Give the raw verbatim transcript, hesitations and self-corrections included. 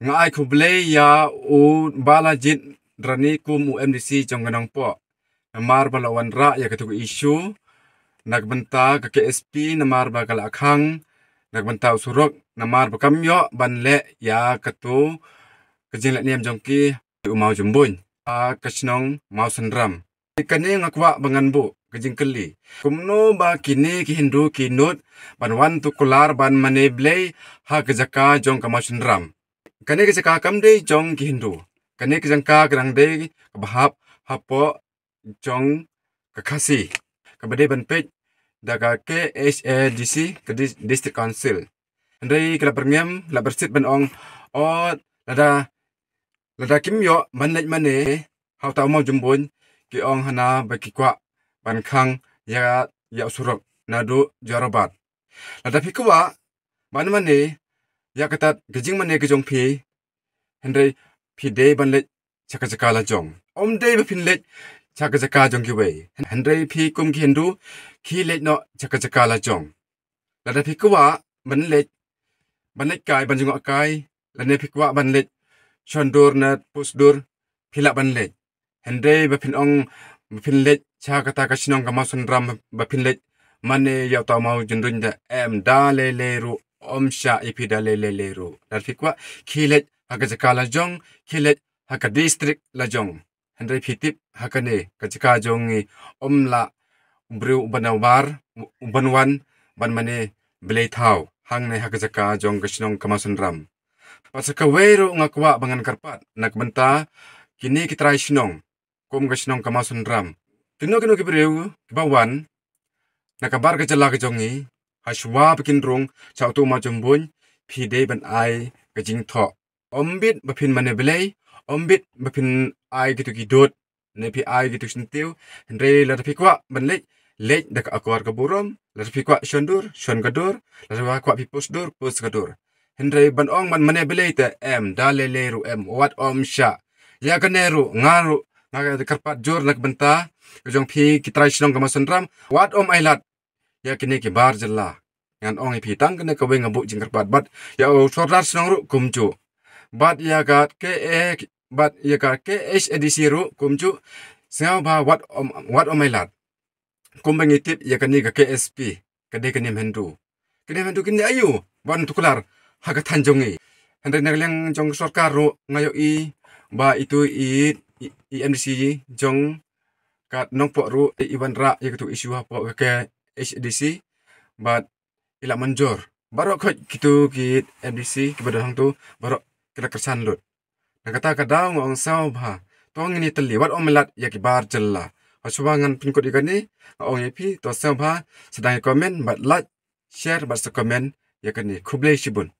Nga ai khublei ïa u Balajied Rani kum u M D C jong ka Nongpoh namar ba la wanrah ïa katu ka issue na ka bynta ka K S P, namar ba ka la khang na ka bynta u surok, namar ba kam ïoh ban leh ïa katu ka jingleh niam jong ki u Mawjymbuin ha ka shnong Mawsynram. Kane nga kwah ba ngan buh ka jingkylli, kumno ba kine ki Hindu ki nud ban wan tu kular ban mane Blei ha ka jaka jong ka Mawsynram? Kane ka jaka kam dei jong ki Hindu. Kane ka jaka ka dang dei kaba hap hapoh jong ka Khasi, kaba dei ban peit da ka K H A D C, ka Dis-, District Council. Hynrei ki la byrngem, la byrsit ban ong, o, lada, lada kim ïoh ban leit mane ha uta u Mawjymbuin, ki ong hana ba ki kwah ban khang ïa, ïa u surok naduh Jorabat. Lada phi kwah ban mane ïa kata ka jingmane ka jong phi, hynrei phi dei ban leit sha ka jaka la jong. Ym dei ba phin leit sha ka jaka jong kiwei. Hynrei phi kum ki Hindu, ki leit noh sha ka jaka la jong. Lada phi kwah ban leit, ban leit kai, ban jngoh kai, lane phi kwah ban leit shon dur ne pus dur, phi lah ban leit. Hynrei ba phin ong, ba phin leit sha kata ka shnong ka Mawsynram, ba phin leit mane ïa uta u Mawjymbuin, da em, da lei lei ruh ym shah ïa phi, da lei lei ruh. Lada phi kwah, khie leit ha ka jaka la jong, khie leit ha ka district la jong. Hynrei phi tip, ha kane ka jaka jong ngi ym lah u briew uban ïabar, uban wan ban mane Blei thaw hangne ha ka jaka jong ka shnong ka Mawsynram. Bad sa kawei ruh nga kwah ba ngan kyrpad na ka bynta kine ki trai shnong kum ka shnong ka Mawsynram. Kino kino ki briew kiba wan na ka bar ka jylla ka jong ngi, hashwa ba kin rung sha uta u Mawjymbuin, phi dei ban ai ka jingthoh. Ym bit ba phin mane Blei, ym bit ba phin ai kitu ki dud, ne phi ai kitu ki syntiew. Hynrei lada phi kwah ban leit, leit da ka akor ka burom. Lada phi kwah shon dur, shon ka dur. Lada phi kwah phi pus dur, pus ka dur. Hynrei ban ong ban mane Blei te em, da lei lei ruh em, wat ym shah. Ïa kane ruh, nga ruh nga kyrpad jur na ka bynta ka jong phi ki trai shnong ka Mawsynram, wat ym ailad ïa kine ki bar jylla. Ngan ong ïa phi, tang kane kawei nga buh jingkyrpad. Bad ïa u sordar shnong ruh kumjuh. Bad ïa ka K A, bad ïa ka K H A D C ruh kumjuh. Sngewbha wat ym, wat ym ailad. Kumba ngi tip ïa kane ka K S P, ka dei ka niam Hindu. Ka niam Hindu, kine aïu ban tuklar ha ka thaiñ jong ngi? Hynrei na ka liang jong ka sorkar ruh nga ïohi ba itu i, i, i M D C jong ka Nongpoh ruh i wanrah ïa katu issue hapoh ka K H A D C, bad i la mynjur. Baroh khoit kitu ki M D C kiba don hangtu, baroh ki la kyrshan lut. Na kata ka daw nga ong sngewbha, to ngin ïatylli, wat ym ailad ïa ki bar jylla. Hashwa ngan pynkut ïa kane, nga ong ïa phi, to sngewbha, sdang ïa comment bad like, share bad sa comment ïa kane. Khublei shibun.